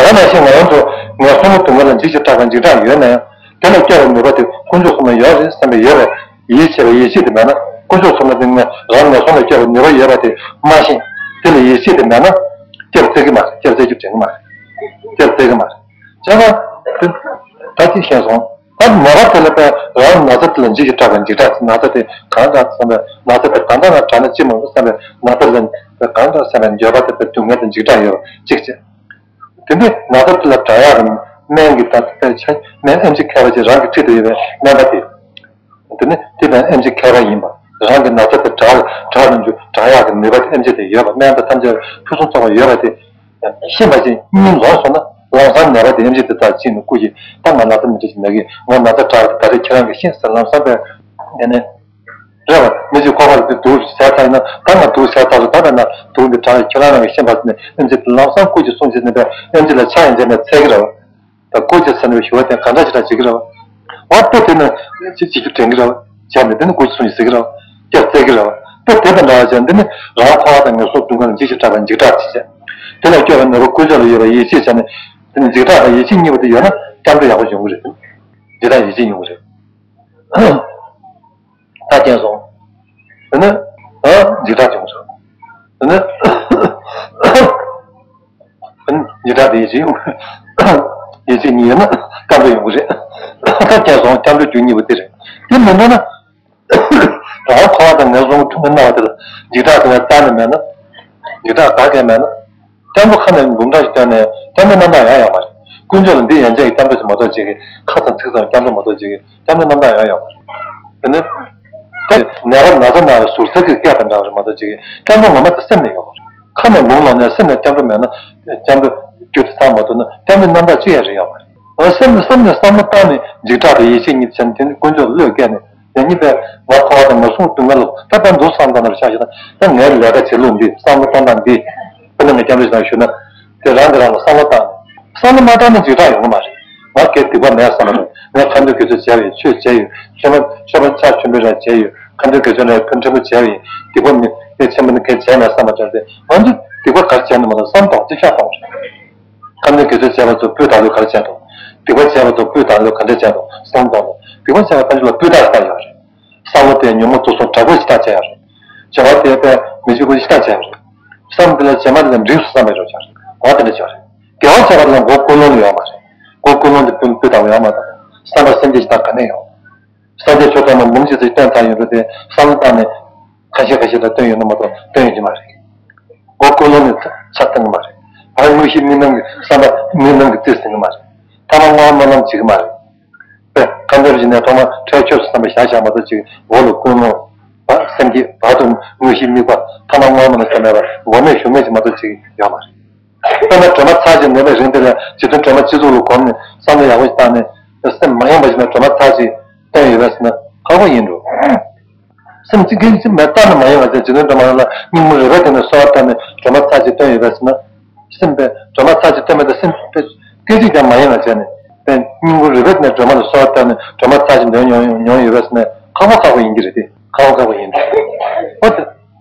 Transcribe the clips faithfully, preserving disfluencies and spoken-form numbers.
ད་ནང་བཞིན་ང་རང་ཚོ་ངན་སོང་གི་སྡུག་བསྔལ་ལ་འཇིགས་ཤིང་སྐྲག་པའི་འཇིགས་སྐྲག་ཡོད་ན་ཡང་། དེ་ལ་སྐྱོབ་པའི་ནུས་པ་དེ་དཀོན་མཆོག་གསུམ་ལ་ཡོད་རེད་བསམ་པའི་ཡོད་པའི་ཡིད་ཆེས་པའི་ཡིད་ཆེས་དེ་མེད་ན། དཀོན་མཆོག་གསུམ་ལ་དེ་ངས་རང་ངན་སོང་ལ་སྐྱོབ་པའི་ནུས་པ་ཡོད་པ་དེ་མ་ཤེས། དེ་ལ་ཡིད་ཆེས་དེ་མེད་ན། སྐྱབས་བཙལ་གྱི་མ་རེད། སྐྱབས་བཙལ་རྒྱུ་དྲན་གྱི་མ་རེད། སྐྱབས་བཙལ་གྱི་མ་རེད། བྱས་ཙང་། དེ་ད་ཅི་ཤེས་སོང་། ད་ནད་པ་དེ་ལ་དཔེ་རང་ན་ཚ་དེ་ལ་འཇིགས་ཤིང་སྐྲག་པའི་འཇིགས་སྐྲག་ན་ཚ་དེ་གང་འདྲ་བསམ་པའི་ན་ཚ་དེ་ད་ལྟ་ན་དྲག་ན་ཅི་མང་པོ་བསམ་པའི་ན་ཚ་ལ་དཔེ་གང་འདྲ་བསམ་པའི་འགྱོད་པ་དེ་དཔེ་སྡུག་བསྔལ་དང་འཇིགས་སྐྲག་ཡོད་པ་གཅིག་བྱས། དེ་ནས་ན་ཚ་དེ་ལ་དྲག་ཡག་གི་སྨན་གྱི་ད་ལྟ་ཆ་སྨན་ཨེམ་ཆི་མཁས་པ་ཅིག་རང་གི་ཁྲིད་དུ་ཡོད་པའི་སྨན་པ་དེ། དེ་ནི་དེ་བས་ཨེམ་ཆི་མཁས་པ་ཡིན་པ། རང་གི་ན་ཚ་དེ་དྲག་དྲག་རུ་འགྱུར་དྲག་ཡག་གི་ནུས་པ་དེ་ཨེམ་ཆི་དེ་ཡོད་པ། སྨན་པ་ཐམས་ཅད་ཕུན་སུམ་ཚོགས་པ་ཡོད་པ་དེ་ཤེས་པ་ཅིག་གཉིད་ལོག་སོང་ན་ལམ་སང་ནད་པ་དེ་ཨེམ་ཆི་དེ་ལྟར་ཕྱིན་ནས་སྐུ་ཞིག་ད་ང་ན་ཚ་མི་འདྲ་ཞིག་ན་གི། ང་ན་ཚ་དྲག་ད་རེས་ཁྱེད་རང་གིས་ཤེས་ཟེར་ལམ་སང་པས་དེ་ནས། རེད་བ། མི་གཅིག་ཁོག་པ་ལ་དེ་དུག་ཟས་ཚར་ཡིན་ན་ད་ང་དུག་ཟས་ཚར་སོང་། ད་ད་ན་དུག་འདི་དྲག་ཡོད། ཁྱེད་རང་རང་གིས་ཤེས་པ་ཟེར་ནས་ཨེམ་ཆི་དེ་ལམ་སང་སྐུ་ཞིག་གསུང་ཅིག་ཟེར་ནས་པས་ཨེམ་ཆི་ལ་ཆ་ཡིན་ཟེར་ནས་འཚོལ་གི་རེད་བ། ད་སྐུ་ཞིག་ཟེར་ནས་ཞུ་བ་དེ་ག་འདྲ་ཞིག་འདྲ་བྱེད་ཀྱི་རེད་བ། འོ་དེ་དེ་ནི་ཅི་བྱེད་རྒྱུ་དྲན་གྱི་རེད་བ། བྱས་ནས་དེ་ནི་སྐུ་ཞིག་གསུང་ཅིག་ཟེར་གྱི་རེད་བ། སྐྱབས་བཙལ་གྱི་རེད་བ། དེ་དེ་དང་འདྲ་བ་བྱས་ནས་དེ་ནི་རང་འཁོར་བ་དང་ངན་སོང་སྡུག་བསྔལ་ལ་འཇིགས་ཤིང་སྐྲག་པའི་འཇིགས་སྐྲག་ཅིག་བྱས། དེ་ལ་སྐྱོབ་པའི་ནུས་པ་དཀོན་མཆོག་ལ་ཡོད་པའི་ཡིད་ཆེས་བྱས་ནས་དེ་ནི་འཇིགས་སྐྲག་དང་ཡིད་ཆེས་གཉིས་པོ་དེ་ཡོད་ན་སྐྱབས་འགྲོ་ཡག་པོ་ཡོང་གི་རེད། འཇིགས་སྐྲག་ཡིད་ཆེས་ཡོང་གི་རེད། ད་མཁྱེན་སོང་། དེ་ནི། ཨ། འཇིགས་སྐྲག་བྱུང་སོང་། དེ་ནི། འཇིགས་སྐྲག་དེ་ཡིད་ཆེས་ཡོང་། ཡིད་ཆེས་གཉིས་ཡོད་ན་སྐྱབས་འགྲོ་ཡོང་གི་རེད། ད་མཁྱེན་སོང་། སྐྱབས་འགྲོ་རྒྱུ་གཉིས་པོ་དེ་རེད། དེ་མིན་ན། རང་འཁོར་བ་དང་ངན་སོང་གི་འཁྲུལ་ངན་སྣང་བ་དེ་ལ་འཇིགས་སྐྲག་དེ་ལ་བལྟ་ནས་མེད་ན། འཇིགས་སྐྲག་ག་གེ་མེད་ན། སྐྱབས་འགྲོ་ཁ་ནས་འབུམ་ཕྲག་ཞིག་བཏོན་ནས་སྐྱབས་འགྲོ་རྣམ་དག་ཡང་ཡོད་མ་རེད། དཀོན་མཆོག་ལ་འདི་ཡན་ཆད་ཀྱི་སྐྱབས་འགྲོ་ཞིག་མ་གཏོགས་ཅིག་གི། ཁ་ཚང་ཚིག་ཚང་སྐྱབས་འགྲོ་མ་གཏོགས་ཅིག་གི་སྐྱབས་འགྲོ་རྣམ་དག་ཡང་ཡོད་མ་རེད། དེ་ནི། ད་ནད་པ་ན་ཚ་ན་བའི་ཟུར་ཟ་གི་སྐད་དང་འདྲ་བ་རེད་མ་གཏོགས་ཅིག་གི་སྐྱབས་འགྲོ་ངོ་མ་དེ་སེམས་ནས་ཡོད་མ་རེད། ཁ་ནས་འབུམ་ལོག་ནས་སེམས་ནས་སྐྱབས་འགྲོ་མེད་ན། སྐྱབས་འགྲོ་རྒྱུ་དེ་ཚང་མ་ཐུབ་ན་སྐྱབས་འགྲོ་རྣམ་དག་ཅི་ཡང་རེད་ཡོད་མ་རེད། འོ་སེམས་ནས་སེམས་ནས་བསམ་བློ་བཏང་ནས་འཇིགས་སྐྲག་དང་ཡིད་ཆེས་གཉིས་བྱས་ནས་དེ་ནི་དཀོན་མཆོག་བློས་བཀལ་ནས། ཡང་གཉིས་པས་ང་འཁོར་བ་དང་ངན་སོང་སྡུག་བསྔལ་ལ་ད་ལྟ་འདུག་བསམ་བཏང་ན་ཆགས་ཤིག་ན། ད་ངའི་ལས་ཀ་བྱེད་ལུགས་འདི། བསམ་བློ་གཏོང་སྟངས་འདི། དཔེར་ན་ངས་སྐྱབས་འགྲོ་ཞིག་ཞུས་ན། དེ་རང་གིས་རང་ལ་བསམ་བློ་བཏང་། བསམ་བློ་མ་བཏང་ན་འཇིགས་སྐྲག་ཡོང་གི་མ་རེད། ང་གལ་སྡིག་པ་མེད་བསམ་པ་རེད། ངས་ཁ་འདོན་དགེ་ཚོགས་བྱས་པ་ཡིན། ཆོས་བྱས་ཡོད། ཆོས་པ་ཆོས་པ་ཕྱག་མཆོད་འབུལ་རང་བྱས་ཡོད། ཁ་འདོན་དགེ་ཚོགས་རང་ཕུན་ཕྲན་བུ་བྱས་པ་ཡིན། སྡིག་པ་མི་དེ་ཆེན་པོ་ནི་གལ་བྱས་མེད་བསམ་པ་ཅང་རེད། ང་ཚོས་སྡིག་པ་ག་རེ་བྱས་ནས་མ་གཏོགས་བསམ་དང་ཅི་ཤ་སྟོང་རེད། ཁ་འདོན་དགེ་ཚོགས་བྱས་པ་ཚོ་སྤུས་དག་ལོས་ག་རེ་བྱས་འདུག་སྡིག་པ་བྱས་པ་ཚོ་སྤུས་དག་ལོས་ག་འདྲ་བྱས་འདུག་བསམ་བློ་གཏོང་དང་། སྡིག་པ་བྱས་པ་ཐམས་ཅད་ལ་སྤུས་དག་ལྟ་ཡོད་རེད། བསམ་བློ་དེ་ཉོན་མོངས་དུག་གསུམ་དྲག་པོ་ཞིག་ལྟ་བྱས་ཡོད་རེད། བྱ་བ་དེ་དཔེ་མི་བྱེད་དགོས་ཞིག་ལྟ་བྱས་ཡོད་རེད། བསམ་དེ་ལ་བྱེ་མ་དེ་ལ་འགྲིགས་སུ་བསམ་པའི་རོ་བྱ་རེད། འོ་དེ་འདྲ་བྱ་རེད། དགེ་བ་བྱས་པ་དེ་ལ་མགོ་ཀུན་སློང་ལ་ཡོད་མ་རེད། མགོ་ཀུན་སློང་དེ་སྤུས་སྤུས་དག་པོ་ཡོད་མ་རེད། བསམ་པ་སེམས་བསྐྱེད་ཞིག་ད་ག་ནས་ཡོང་། སངས་རྒྱས་ཆོས་ཐོག་ན་འབུམ་གཅིག་ཙམ་བཏོན་ཚར་ཡོད་རེད་དེ། བསམ་བློ་བཏང་ནས་ཁ་ཤས་ཁ་ཤས་ལ་བཏོན་ཡོད་ན་མ་གཏོགས་བཏོན་ཡོད་ཀྱི་མ་རེད། མགོ་ཀུན་སློང་ནས་ཆ་བཏང་གི་མ་རེད། བར་དངོས་གཞི་དམིགས་རྣམ་གྱི་བསམ་པ་དམིགས་རྣམ་གྱི་རྩིས་ཟིན་གི་མ་རེད། ཐ་མ་བསྔོ་བ་སྨོན་ལམ་བྱེད་ཀྱི་མ་རེད། པས་ཁ་འདོན་བྱས་ནས་ཐོག་མར་ཁྲེགས་ཆོད་དུ་བསམ་པ་བཞག་བཞག་མ་གཏོགས་ཅིག་མགོ་ལ་ཀུན་སློང་། བ་སེམས་བསྐྱེད། བར་དུ་དངོས་གཞི་དམིགས་པ། ཐ་མ་བསྔོ་བ་སྨོན་ལམ་བསམ་པའི་བ་མགོ་མེད་གཞུག་མེད་ཅིག་མ་གཏོགས་ཅིག་ཡོད་མ་རེད། དཔེར་ན་སྒྲོལ་མ་ཚར་གཅིག་ནོན་པའི་རིང་དེ་ལ་རྗེ་བཙུན་སྒྲོལ་མ་སྤྱི་གཙུག་ལ་བསྒོམས་ནས་བསམ་བློ་ཡག་པོ་ཞིག་བཏང་ནས་སེམས་མ་ཡེངས་པ་ཞིག་ན་སྒྲོལ་མ་ཚར་གཅིག་བཏོན་ཡོད་པས་ཟེར་ན་ཁག་པོ་ཡིན་འགྲོ། སེམས་གཅིག་གིས་གཅིག་མེད་བཏང་ན་མ་ཡེངས་པ་བྱས། རྗེ་བཙུན་སྒྲོལ་མ་ལ་སྙིང་པོ་རུས་པའི་གཏིང་ནས་གསོལ་བ་བཏབ་ནས་སྒྲོལ་མ་ཚར་གཅིག་བཏོན་ཡོད་པས་ཟེར་ན། སེམས་པས་སྒྲོལ་མ་ཚར་གཅིག་བཏོན་མེད་དེ་སེམས་པས་སྐད་ཅིག་ཀྱང་མ་ཡེངས་པ་བྱས་ནས། པས་སྙིང་པོ་རུས་པའི་གཏིང་ནས་སྒྲོལ་མ་ལ་གསོལ་བ་བཏབ་ནས་སྒྲོལ་མ་ཚར་གཅིག་འདོན་མྱོང་མྱོང་ཡོད་པས་ཟེར་ན་ཁག་པོ་ཁག་པོ་ཡིན་གྱི་རེད་དེ། ཁག་པོ་ཁག་པོ་ཡིན། འོ་དེ།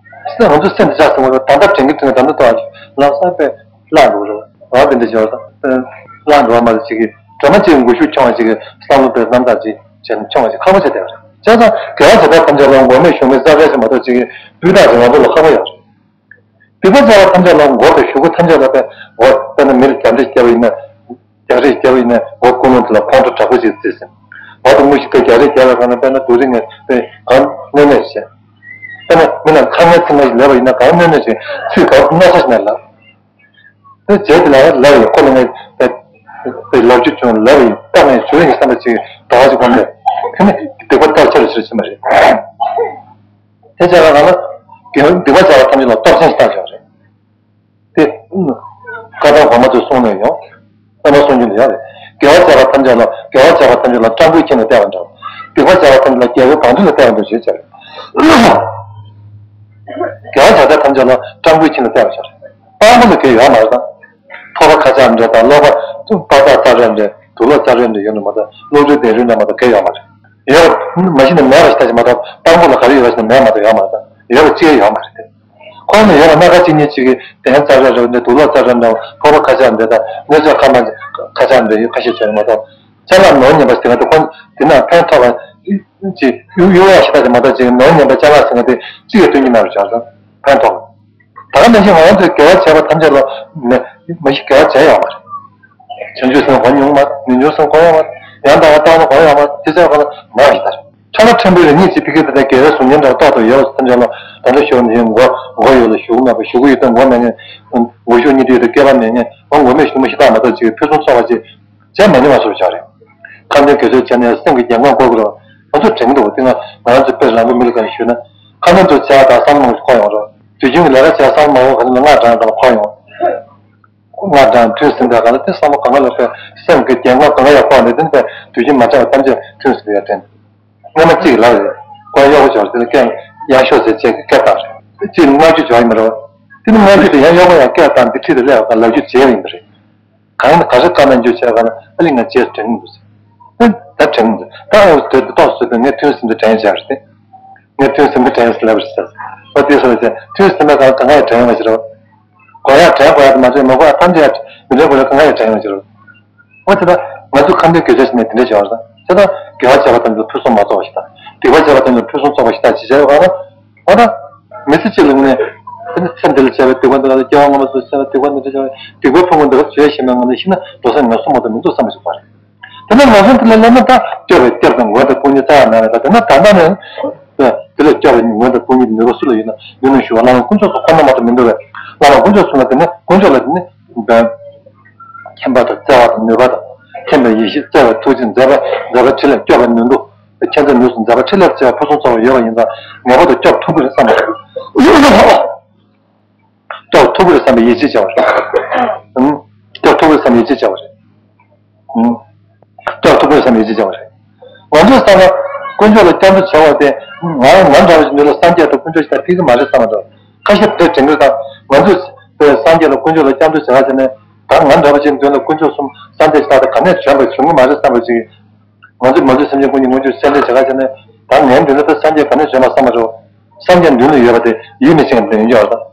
སེམས་ང་ཚོ་སེམས་འདི་ཆགས་སོང་བ་ད་ལྟ་དྲན་གྱི་དྲན་གྱི་ད་ལྟ་ཐོག་ལམ་སང་པས་བརླག་འགྲོ་རེད། འོ་དེ་འདྲ་བྱས་པ་དང་བརླག་འགྲོ་བ་མ་རེད། ཅིག་གིས་སྒྲོལ་མ་གཅིག་མགོ་གཞུག་མཆོང་བ་ཅིག་གིས་བསམ་བློ་པའི་རྣམ་དག་ཅིག་བྱས་ནས་མཆོང་བ་ཅིག་ཁག་པོ་ཆགས་བསྡད་པ་རེད། བྱས་ཙང་དགེ་བ་བྱེད་པ་ཐམས་ཅད་ལ་མགོ་མེད་གཞུག་མེད་རྩ་བྲལ་ཞིག་མ་གཏོགས་ཅིག་གིས་སྤུས་དག་ཅིག་ང་ཚོ་ལ་ཁག་པོ་ཡོད་རེད། སྡིག་པ་བྱས་པ་ཐམས་ཅད་ལ་མགོ་དང་གཞུག་གུ་ཐམས་ཅད་ལ་པས་འོ་དཔེར་ན་མི་ལ་བྱམས་བརྩེ་བསྐྱེད་པ་ཡིན་ན། རྒྱག་རེས་བརྒྱབ་པ་ཡིན་ན་མགོ་ཀུན་སློང་དེ་ལ་ཁོང་ཁྲོ་དྲག་པོ་ཞིག་བརྩིས་ཟིན། བར་དུ་དངོས་གཞི་དེ་རྒྱག་རེས་བརྒྱབ་པའི་ཁ་ན་དཔེར་ན་སྡུག་རུས་ངན་པས་གང་གནོད་མེད་བྱས། དཔེར་ན་མི་རྣམས་ཁ་ངན་ཚིག་ངན་ཞིག་ལབ་པ་ཡིན་ན་གང་གནོད་མེད་བྱས། ཚིག་གང་མནོ་ས་ཞིག་ན་ལབ། དེ་རྗེས་དེ་ལ་ལབ་ཡིན་ཁོ་ལ་ངས་དཔེ་ལབ་རྒྱུ་བྱུང་ལབ་པ་ཡིན་ལྟ་ངས་ཞུ་ཡིན་བསམ་པ་ཅིག་དོགས་པ་ཅིག་སྒོམ་པས། དེ་ནི་སྡིག་པ་སྟོབས་ཆེ་རུ་ཆེ་རུ་ཕྱིན་པ་རེད། དེ་བྱས་པའི་ཁ་ན་སྡིག་པ་བྱས་པ་ཐམས་ཅད་ལ་སྟོབས་ཆེན་ཞིག་བཏང་བཞག་རེད། དེ། བཀའ་གདམས་གོང་མ་ཚོས་གསུངས་ནས་ཡོང་། བླ་མ་གསུང་རྒྱུན་དུ་ཡོད་རེད། དགེ་བ་བྱས་པ་ཐམས་ཅད་ལ་དགེ་བ་བྱས་པ་ཐམས་ཅད་ལ་སྤྲང་པོའི་ཁྱིམ་ལ་བལྟས་པ་འདྲ། སྡིག་པ་བྱས་པ་ཐམས་ཅད་ལ་རྒྱལ་པོའི་བང་མཛོད་ལ་བལྟས་པ་འདྲ་ཞེས་བྱ་བས། དགེ་བ་བྱས་པ་ཐམས་ཅད་ལ་སྤྲང་པོའི་ཁྱིམ་ལ་བལྟས་པ་འདྲ། སྤྲང་པོ་ལ་གལ་ཡོད་མ་རེད་ད། ཕོར་པ་ཁ་ཆག་འདྲ་དང་གློག་པ་པ་ཏག་ཏག་རེད་འདྲ་དུག་ལོག་ཙག་རེད་འདྲ་ཡོད་ན་མ་གཏོགས་གློག་འཕྲུལ་བདེ་རུས་འདྲ་མ་གཏོགས་གལ་ཡོད་མ་རེད། ཡོད་པ་མ་གཞི་ནས་མེད་པ་ཞིག་ལྟ་ཞིག་མ་གཏོགས་སྤྲང་པོ་ལ་ག་རེ་ཡོད་པ་ཞིག་ནས་མེད་མ་གཏོགས་ཡོད་མ་རེད་ད། ཡོད་པ་ཅི་ཡང་ཡོད་མ་རེད་དེ། ཁོང་ནི་ཡོད་ལ་སྣ་ཁ་གཅིག་གཉིས་གཅིག་གིས་གདན་རྩ་ར་ར་འདི་དུག་ལོག་རྩ་ར་འདྲ་ཕོར་པ་ཁ་ཤགས་འདི་དང་གནོད་འཚེ་ཁ་མ་ཁ་ཤགས་འདི་ཡོད་ཁ་ཤས་བྱས་མ་གཏོགས་ཅ་ལག་ནོར་ཉེན་པ་ཟེར་བ་དེ་ཁོང་དེ་ན་ཕན་ཐོགས་པ་ཅིག་གཡུ་གཡུ་བ་ཞིག་ད་དེ་མ་གཏོགས་ཅིག་ནོར་ཉེན་པ་ཅ་ལག་ཟེར་བ་དེ་གཅིག་ཡང་སྟོན་གྱི་མེད་པར་བྱས་ཙང་ཕན་ཐོགས། ད་ག་ནང་བཞིན་ང་རང་ཚོས་དགེ་བ་བྱས་པ་ཐམས་ཅད་ལ་མ་མ་གཞི་དགེ་བ་བྱས་ཡོད་མ་རེད། བྱང་ཆུབ་སེམས་གོ་མྱོང་མ་རེད། ངེས་འབྱུང་སེམས་གོ་ཡོད་མ་རེད། ཡང་དག་པར་བརྟགས་ན་གོ་ཡོད་མ་རེད། དེ་ཚོའི་སྒང་ལ་མ་ཡོང་ཞིག་ད་རེད། ཁྲ་ལ་ཕྲན་བུ་ལ་གཉིས་ཀྱི་ཕི་ཀི་དེ་དག་དགེ་བའི་གཟུགས་བརྙན་འདྲ་ཏོག་ཏོ་ཡོད་པ་ཐམས་ཅད་ལ་ད་ལྟ་ཞུ་བ་ནི་མགོ་མགོ་ཡོད་ལ་གཞུག་མེད་པ། གཞུག་ཡོད་དང་མགོ་མེད་མཁན། མགོ་གཞུག་གཉིས་དུས་དང་སྐེད་པ་མེད་མཁན། འོ་མགོ་མེད་གཞུག་མེད་ཞིག་ད་མ་གཏོགས་ཅིག་ཕུན་སུམ་ཚོགས་པ་ཅིག་བྱས་མ་མྱོང་བ་སོགས་བྱ་རེད། ཁ་འདོན་དགེ་ཚུལ་བྱས་ནས་སེམས་ཀྱི་རྒྱལ་ཁམས་བསྐོར་དགོས་རེད། ང་ཚོ་དྲན་གྱི་འདུག་དེ་སྔ་ང་རང་ཚོ་དཔེར་རང་ལུགས་མི་ལུགས་གང་ཞུས་ན། ཁ་འདོན་དུ་བྱས་པ་དང་བསམ་བློ་འཁོར་ཡོང་རེད། དུས་རྒྱུན་གྱི་ལས་ཀ་བྱས་བསམ་བློ་གང་ལ་སྔགས་བགྲང་དང་འཁོར་ཡོང་། སྔགས་བགྲང་ཐུན་ཟིན་པའི་སྒང་ལ་དེ་བསམ་བློ་གང་ག་ལ་དཔེ་སེམས་ཀྱི་རྒྱལ་ཁམས་གང་ག་ཡང་འཁོར་ནས་དེ་ནས་དུས་རྒྱུན་མ་བྲལ་བ་ཐམས་ཅད་ཐུན་ཟིན་པའི་དྲན། སྔ་མ་གཅིག་ལ་རེད། ཀོ་གཡོག་པོ་ཅོར་དེ་ལ་སྐད་ཡག་ཤོས་ཟེར་བྱས་ཀྱི་སྐད་བཏང་རེད། གཅིག་སྔགས་རྒྱུ་ཅོར་ཡིན་པ་རེད། དེ་ནི་སྔགས་རྒྱུ་དེ་ཡང་གཡོག་པོ་ཡང་སྐད་བཏང་དེ་ཁྲིད་དེ་སླེབས་པ་ལབ་རྒྱུ་བྱས་པ་ཡིན་པ་རེད། གང་ན་ག་ས་བཀའ་གནང་རྒྱུ་བྱས་ག་ན་ཨ་ལི་ང་བྱས་དྲན་གི་འདུག་ཟེར། ད་དྲན་གི་འདུག་ད་ཨོ་དེ་དེ་ཏོག་ཟེར་དུས་ངས་ཐུན་ཟིན་དུ་དྲན་བྱས་རེད་དེ། ངས་ཐུན་ཟིན་དུ་དྲན་ཟེར་ལབ་རེད་ཟེར། ཨོ་དེ་ཟེར་བྱས་ཐུན་ཟིན་པ་གང་གང་ག་ཡང་དྲན་ཡོང་བ་ཞིག་རེད། གོ་ཡག་དྲན་དགོས་ཡག་དེ་མ་ཚད་མ་གོ་ཡག་ཐམས་ཅད་ཡག་མི་དྲན་དགོས་ཡག་གང་ག་ཡང་དྲན་ཡོང་བ་ཞིག་རེད། འོ་དེ་ད་ང་ཚོ་ཁ་འདོན་དགེ་ཚུལ་ཞིག་ནས་དེ་འདྲ་བྱས་པ་རེད། དེ་ད་དགེ་བ་བྱས་པ་ཐམས་ཅད་ཕུན་སུམ་མ་ཚོགས་པ་ཞིག་དང་སྡིག་པ་བྱས་པ་ཐམས་ཅད་ཕུན་སུམ་ཚོགས་པ་ཞིག་དང་ཅི་བྱས་ཡོད་ག་ན། འོ་ད། མི་ཚེ་གཅིག་ལ་དངོས་གནས། དེ་ནི་ཚེ་འདི་ལ་བྱས་པའི་སྡིག་པ་འདི་ལ་སྐྱེ་བ་སྔ་མ་ཚོ་བྱས་པའི་སྡིག་པ་འདི་འདྲ་བྱས་པའི་སྡིག་པའི་ཕུང་པོ་འདི་ལ་བྱས་ཤེས་ན་ང་ནི་ཤི་ན་འགྲོ་ས་ངལ་གསོ་མ་གཏོགས་མི་འདུག་བསམ་པ་ཞིག་པ་རེད། དེ་ནས་ང་ཚོ་འདི་ལ་སླེབས་ན་ད་སྐྱོ་བའི་སྐྱབས་དང་མགོན་དང་སྐུ་གཉིས་རྩ་བ་མེད་པ་དེ་ནི་ད་ལྟ་ནས། དེ་ལ་སྐྱོ་བའི་མགོན་དང་སྐུ་གཉིས་ནུས་པ་སུ་ལ་ཡོད་ན་ཡོད་ན་ཞུ་བ་བླ་མ་དཀོན་མཆོག་གསུམ་ཁོ་ན་མ་གཏོགས་མི་འདུག་པས། བླ་མ་དཀོན་མཆོག་གསུམ་ལ་དེ་ནི་དཀོན་མཆོག་ལ་དེ་ནི། མཁྱེན་པ་དང་བརྩེ་བ་དང་ནུས་པ་དང་། མཁྱེན་པའི་ཡེ་ཤེས་བརྩེ་བའི་ཐུགས་རྗེ་མཛད་པ་མཛད་པ་ཕྲིན་ལས་སྐྱོབ་པའི་ནུས་མཐུ། མཁྱེན་བརྩེ་ནུས་གསུམ་མཛད་པ་ཕྲིན་ལས་བརྩེ་བ་ཕུན་སུམ་ཚོགས་པ་ཡོད་པ་ཡིན་ཙང་ངེས་པར་དུ་སྐྱོབ་ཐུབ་ཀྱི་རེད་བསམ་པ། སྐྱོབ་ཐུབ་ཀྱི་རེད་བསམ་པའི་ཡིད་ཆེས་བྱ་བ་རེད། ཨང་། སྐྱོབ་ཐུབ་ཀྱི་རེད་བསམ་པའི་ཡིད་ཆེས་བྱ་བ་རེད། ཨང་། སྐྱོབ་ཐུབ་ཀྱི་རེད་བསམ་པའི་ཡིད་ཆེས་བྱ་བ་རེད། ང་ཚོའི་བསམ་པ། དཀོན་མཆོག་ལ་སྐྱབས་འགྲོ་བྱ་བ་དེ་ང་ང་འདྲ་བ་ཞིག་མདུན་ལ་སངས་རྒྱས་དང་དཀོན་མཆོག་ཞིག་དང་ཕིག་གི་མ་རེད་བསམ་པ་འདྲ། ཁ་ཤས་དེ་དྲན་གྱི་དང་ང་ཚོས་དེ་སངས་རྒྱས་ལ་དཀོན་མཆོག་ལ་སྐྱབས་འགྲོ་བྱེད་ག་བྱས་ནས་ད་ང་འདྲ་བ་ཅིག་མདུན་ལ་དཀོན་མཆོག་གསུམ་སངས་རྒྱས་ཞིག་དང་ག་ནས་བྱོན་པ་བྱུང་གི་མ་རེད་བསམ་པ་ཅིག་ང་ཚོས་མ་ལུས་སེམས་ཅན་ཀུན་གྱི་དངོས་གྲུབ་སེམས་ལྡན་བྱེད་ག་བྱས་ནས་ད་ངའི་མདུན་ལ་ད་སངས་རྒྱས་ག་ནས་བྱོན་པ་བསམ་པ་རེད། སངས་རྒྱས་མདུན་ལ་ཡོད་པ་དེ་ཡུལ་མི་ཤེས་མཁན་དེ་ཡོད་ཀྱི་ཡོད་རེད།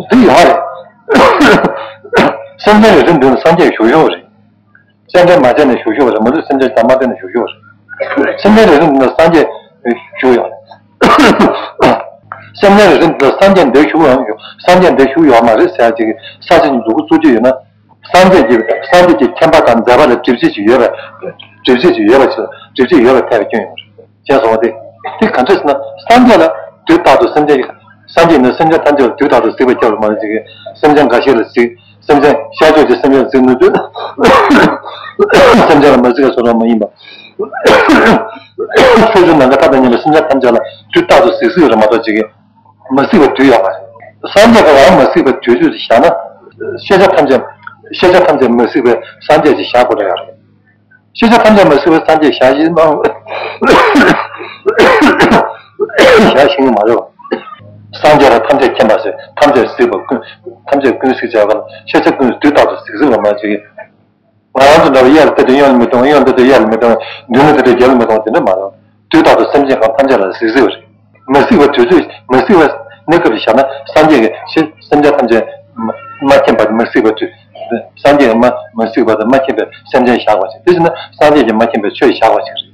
འདི་ཡོད་རེད། སེམས་ཅན་རེ་རེ་མདུན་ལ་སངས་རྒྱས་བཞུགས་ཡོད་རེད། སེམས་ཅན་མ་བྱས་ནས་བཞུགས་ཡོད་རེད། མ་ལུས་སེམས་ཅན་དང་མ་བསྟན་ནས་བཞུགས་ཡོད་རེད། སེམས་ཅན་རེ་རེ་མདུན་ལ་སངས་རྒྱས་བཞུགས་ཡོད་རེད། སེམས་ཅན་རེ་རེ་མདུན་ལ་སངས་རྒྱས་འདིར་བཞུགས་ཡོད་སངས་རྒྱས་འདིར་བཞུགས་ཡོད་མ་རེད་ཟེར་ཡ་ཅིག་གི་ས་ཆ་ཅིག་འཛུགས་སྐྲུན་བྱེད་ཀྱི་ཡོད་ན། སངས་རྒྱས་ཀྱི་སངས་རྒྱས་ཀྱི་མཁྱེན་པ་དང་མཛད་པ་ལ་སྒྲིབ་བྱེད་ཅིག་ཡོད་པས། སྒྲིབ་བྱེད་ཅིག་ཡོད་པ་ཅིག་སྒྲིབ་བྱེད་ཡོད་པའི་ཐད་ལ་སྐྱོན་ཡོང་རེད། ཅེས་གསུངས་པ་སྟེ། དེ་ག་འདྲ་ཟེར་ན་སངས་རྒྱས་ལ་དུས་རྟག་ཏུ་སེམས་ཅན་གྱི། སངས་རྒྱས་ནི་སེམས་ཅན་ཐམས་ཅད་ལ་དུས་རྟག་ཏུ་གཟིགས་པའི་ཁྱབ་ལ་མ་ལུས་ཅིག་གིས་སེམས་ཅན་འགའ་ཤས་ལ་གཟིགས། སེམས་ཅན་ཤར་ཕྱོགས་ཀྱི་སེམས་ཅན་གཟིགས་ནུས་དུས། སེམས་ཅན་ལ་མ་གཟིགས་པའི་བཟོ་འདྲ་མ་ཡིན་པ། ཕྱོགས་བཅུའི་ནམ་མཁའ་མཐའ་དང་མཉམ་པའི་སེམས་ཅན་ཐམས་ཅད་ལ་དུས་རྟག་ཏུ་གཟིགས་གཟིགས་རེད་མ་གཏོགས་ཅིག་གིས། མ་གཟིགས་པའི་དུས་ཡོད་མ་རེད། སངས་རྒྱས་ཀྱིས་རང་མ་གཟིགས་པའི་དུས་ཚོད་དེ་བཞག་ན། ཤེས་བྱ་ཐམས་ཅད། ཤེས་བྱ་ཐམས་ཅད་མ་གཟིགས་པའི་སངས་རྒྱས་ཅིག་བཞག་དགོས་རེད་ཡ་རེད། ཤེས་བྱ་ཐམས་ཅད་མ་གཟིགས་པའི་སངས་རྒྱས་བཞག་ཤེས་མ། བཞག་ཤེས་ཀྱི་མ་རེད་བ། སངས་རྒྱས་ལ་ཐམས་ཅད་མཁྱེན་པ་ཟེར་ཐམས་ཅད་གཟིགས་པ་ཀུན། ཐམས་ཅད་ཀུན་གཟིགས་བྱ་བ་ལ་ཤེས་བྱ་ཀུན་དུས་རྟག་ཏུ་གཟིགས་གཟིགས་པ་མ་ཅིག་ང་རང་ཚོ་འདྲ་བ་གཡས་ལ་བལྟས་དུས་གཡོན་ལ་མི་མཐོང་། གཡོན་ལ་བལྟས་དུས་གཡས་ལ་མི་མཐོང་། མདུན་ལ་བལྟས་དུས་རྒྱབ་ལ་མི་མཐོང་། དེ་འདྲ་མ་རེད། དུས་རྟག་ཏུ་སེམས་ཅན་གང་ཐམས་ཅད་ལ་གཟིགས་གཟིགས་པ་རེད། མ་གཟིགས་པའི་དུས་ཚོད། མ་གཟིགས་པའི་གནས་སྐབས་ཤིག་བཞག་ན་སངས་རྒྱས་ཀྱི་ཤེས་སེམས་ཅན་ཐམས་ཅད་མ་མ་མཁྱེན་པ་མ་གཟིགས་པའི་དུས། སངས་རྒྱས་མ་མ་གཟིགས་པ་དང་མ་མཁྱེན་པའི་སེམས་ཅན་བཞག་པ་ཞིག་དེ་བཞིན་སངས་རྒྱས་ཀྱིས་མ་མཁྱེན་པའི་ཆོས་བཞག་པ་ཞིག་རེད།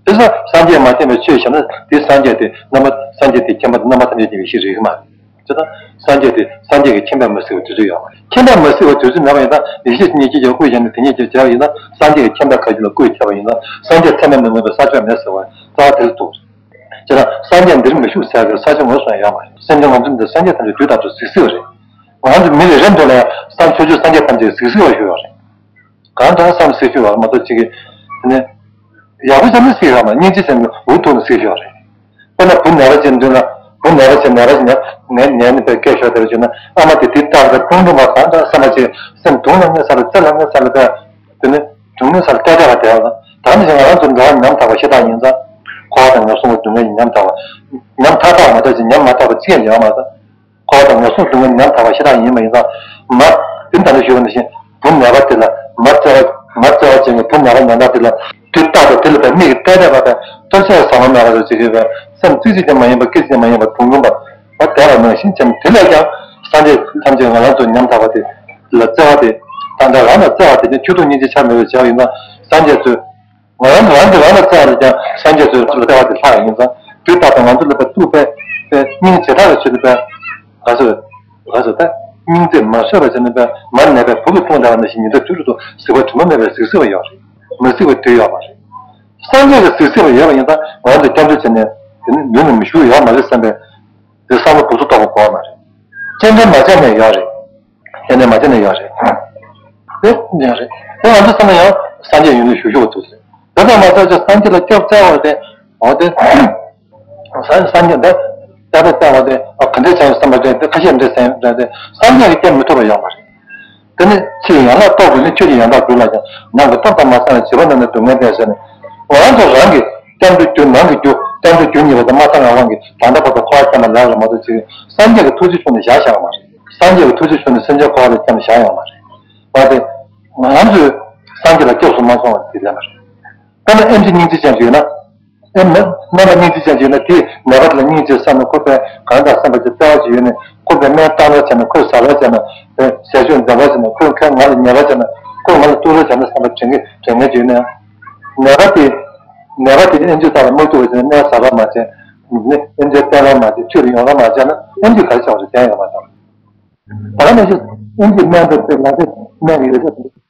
དེ་ཚོ་སངས་རྒྱས་མ་མཁྱེན་པའི་ཆོས་བཞག་ན་དེ་སངས་རྒྱས་དེ་རྣམ་པ་སངས་རྒྱས་དེ་མཁྱེན་པ་དེ་རྣམ་པ་ཐམས་ཅད་མཁྱེན་པའི་ཤེས་རིག་མ་རེད། ཅེས་དང་། སངས་རྒྱས་དེ་སངས་རྒྱས་ཀྱི་མཁྱེན་པས་མ་གཟིགས་པའི་དུས་ཚོད་ཡོད་མ་རེད། མཁྱེན་པས་མ་གཟིགས་པའི་དུས་ཚོད་མེད་པ་ཡིན་ན་ཡེ་ཤེས་ཀྱི་སྙིང་རྗེ་ཀྱང་སྐུ་ཡོད་ནས་དེ་ཉིད་ཀྱིས་བྱས་པ་ཡིན་ན་སངས་རྒྱས་ཀྱི་མཁྱེན་པས་ག་ཅི་ལ་སྐུ་ཡི་ཁྱབ་པ་ཡིན་ན་སངས་རྒྱས་ཚད་མས་མི་ངོམས་པའི་ས་ཕྱོགས་མེད་ཟེར་བ་རྩ་བ་དེ་ལ་གཏུགས། ཅེས་དང་སངས་རྒྱས་འདིར་མི་བཞུགས་ཟེར་བའི་ས་ཆ་ངོས་སུ་ཡང་ཡོད་མ་རེད། སེམས་ཅན་ངོ་འཛིན་དེ་སངས་རྒྱས་ཐམས་ཅད་དུས་རྟག་ཏུ་གཟིགས་གཟིགས་པ་རེད། ང་ཚོ་མི་རེ་རེ་མདུན་ལ་ཡང་སངས་ཆོས་བརྒྱུད་སངས་རྒྱས་ཐམས་ཅད་གཟིགས་གཟིགས་པ་ཞུ་ཡོད་རེད། གང་དྲག་བསམ་སྲིད་ཞུ་བ་མ་གཏོགས་གཅིག་གིས་དེ་ནས་ཡག་པོ་བྱས་ན་གཟིགས་ཡོད་མ་སྙིང་རྗེ་ཅན་གྱི་འུ་ཐུག་ནས་གཟིགས་ཞུ་བ་རེད། དཔེར་ན་བུ་ནད་པ་ཅན་མདུན་ལ་བུ་ནད་པ་ཅན་ནད་པ་ཅན་ནད་ནད་ནད་ནི་པའི་སྐད་ཤོར་དེ་བ་བྱུང་ན་ཨ་མ་དེ་དེ་ལྟར་དུ་དུང་དུང་བ་གང་འདྲ་བསམ་པ་ཅིག་སེམས་དུང་ལ་ངེས་ས་ལ་རྩེ་ལ་ངེས་ས་ལ་དེ་དེ་ནི་དུང་ངེས་ས་ལ་ལྟ་བ་དེ་བ་ད་ནི་ང་རང་ཚོ་འགྲོ་བ་ཉམ་ཐག་པ་ཤ་སྟག་ཡིན་ཙང་འཁོར་བ་དང་ངན་སོང་གི་སྡུག་བསྔལ་ཉམ་ཐག་པ་ཉམ་ཐག་ཐག་མ་ཐག་ཅིག་ཉམ་མ་ཐག་པ་ཅི་ཡང་ཡོད་མ་རེད། འཁོར་བ་དང་ངན་སོང་སྡུག་བསྔལ་ཉམ་ཐག་པ་ཞེ་དྲག་ཡིན་པ་ཡིན་ཙང་། མ། དེ་ལྟར་ཞུ་བ་ནང་བཞིན་བུ་ནད་པ་དེ་ལ་མ་བརྩེ་བ་མ་བརྩེ་བ་ཅན་གྱི་བུ་ནད་པ་ཉམ་ཐག་དེ་ལ་དུས་རྟག་ཏུ་དེ་ལ་བའི་མིག་གིས་བལྟས་བལྟས་པ་དང་ལྟོ་ཆས་ཟ་བ་མེད་པ་རེ་བྱེད་ཀྱི་བའི་སེམས་ཙིག་ཙིག་ཀྱང་མ་ཡིན་པ་སྐད་ཅིག་ཀྱང་མ་ཡིན་པ་དུང་དུང་བ། བ་དེ་ལ་ནང་བཞིན་བྱས་ནས། དེ་ལས་ཀྱང་སངས་རྒྱས་ཐམས་ཅད་ང་རང་ཚོ་ཉམ་ཐག་པ་དེ་ལ་བརྩེ་བ་དེ་ད་ལྟ་རང་ལ་བརྩེ་བ་དེ་ནི་ཆོས་དུ་སྙིང་རྗེ་ཆ་མེད་པར་བྱས་པ་ཡིན་ན། སངས་རྒྱས་ཚོས་ང་རང་གིས་རང་གིས་རང་ལ་བརྩེ་བ་ལས་ཀྱང་སངས་རྒྱས་ཚོའི་བརྩེ་བ་དེ་ལྷག་ཡིན་ཙང་། དུས་རྟག་ཏུ་ང་ཚོ་ལ་པའི་ཐུགས་པའི་པའི་སྙིང་རྗེ་དྲག་གི་ཆེད་དུ་པའི་ག་ཚོད་ག་ཚོད་ད་སྙིང་རྗེ་མ་ཤོར་བ་བྱས་ནས་པའི་མ་ནད་པའི་བུ་གི་དཔུང་འདྲ་བ་ནང་བཞིན་ཉི་ཟླ་དུས་རབས་དུ་གཟིགས་པ་དྲི་མ་མེད་པའི་གཟིགས་སྲིད་པ་ཡོད་རེད། མི་གཟིགས་པའི་དུས་ཡོད་མ་རེད། སངས་རྒྱས་ཀྱི་གཟིགས་སྲིད་པ་ཡོད་པ་ཡིན་ཙང་། ང་ཚོས་སྐྱབས་འགྲོ་བྱས་ནས་དེ་ནི་མདུན་ནས་མི་བཞུགས་ཡོད་མ་རེད་བསམ་པའི་དེ་བསམ་བློ་སྡུག་ཚོ་གཏོང་དགོས་པ་མ་རེད། སྐྱབས་འགྲོ་མ་བྱས་ནས་ཡོད་རེད། དེ་ནས་མ་བྱས་ནས་ཡོད་རེད། དེ་ཡོད་རེད། དེ་ང་ཚོ་བསམ་ན་ཡང་སངས་རྒྱས་ཡུལ་ནས་བཞུགས་བཞུགས་པ་ཐུག་ཟེར། དེ་ཙམ་མ་ཟད་ཀྱང་སངས་རྒྱས་ལ་སྐྱབས་བཙལ་བ་དེ། འོ་དེ་སངས་སངས་རྒྱས་འདི་སྐྱབས་བཙལ་བ་དེ་ག་འདྲས་བྱས་བསམ་པ་དེ་དེ་ཁ་ཤས་འདྲས་ཟེར་འདྲ་དེ་སངས་རྒྱས་ཀྱིས་སྐྱབས་མི་ཐུབ་པ་ཡོད་མ་རེད། དེ་ནི་ཕྱི་ཡི་ཡན་ལག་རྟོགས་དགོས་ནི། ཆོས་ཀྱི་ཡང་དག་རྒྱུད་ལ་སྦྱངས། ནང་གི་རྟོགས་དང་མ་ཚང་བའི་བྱིས་པ་རྣམས་ནི་སྡུག་བསྔལ་བསྟེན་ཟེར་ནས། ང་རང་ཚོ་རང་གི་སྐྱབས་འགྲོའི་རྒྱུ། ནང་གི་རྒྱུ། སྐྱབས་འགྲོའི་རྒྱུ་གཉིས་པ་དེ་མ་ཚང་ང་དབང་གིས་ད་ལྟ་བར་དུ་འཁོར་བ་སྐྱེལ་མ་ལགས་ལ་མ་གཏོགས་ཅིག་སངས་རྒྱས་ཀྱི་ཐུགས་རྗེ་ཕྱོགས་ནས་བཞག་བཞག་པ་མ་རེད། སངས་རྒྱས་ཀྱི་ཐུགས་རྗེ་ཕྱོགས་ནས་སེམས་ཅན་འཁོར་བ་ལས་སྐྱབས་བཞག་ཡོད་མ་རེད། མ་དེ་ང་རང་ཚོས་སངས་རྒྱས་ལ་སྐྱབས་སུ་མ་སོང་བ་དེ་ལས་མ་རེད། ད་ནི་ཨེམ་ཆི་སྙིང་རྗེ་ཅན་ཅིག་ཡོད་ན། ཨེ་མ་མ་ལ་སྙིང་རྗེ་ཅན་ཅིག་ཡོད་ན། དེས་ནད་པ་དེ་ལ་སྙིང་རྗེ་བསམ་ནས། ཁོ་པས་གང་དང་བསམ་པ་ཅིག་བརྩེ་བ་ཅིག་ཡོད་ནས། ཁོ་པས་སྨན་བཏང་རོགས་བྱས་ན། ཁོས་ཟ་རོགས་བྱས་ན། ཟས་སྤྱོད་མཛའ་བར་བྱས་ན། ཁོས་ཁོས་ང་ལ་ཉེས་པ་བྱས་ན། ཁོས་ང་ལ་གཏུག་རོགས་བྱས་ན་བསམ་པ་དྲན་མཁན་དྲན་མཁན་ཅིག་ཡོད་ན། ནད་པ་དེ་ནད་པ་དེ་ཨེམ་ཆི་ལྟར་ལ་མ་ཐུབ་པ་བྱས་ན། སྨན་ཟ་རོགས་མ་བྱས་ནས། ཨེམ་ཆི་བསྟེན་རོགས་མ་བྱས། ཆོས་ལ་ཡོང་རོགས་མ་བྱས་ན། ཨེམ་ཆི་ག་རེ་བྱ་བ་རེད། དྲན་ཡོང་མ་སོང་། ད་ག་ནང་བཞིན་ཨེམ་ཆི་སྨན་དང་བཅས་ལ་དེ་སྨན་གྱི་ཡོ་བྱད་དང་།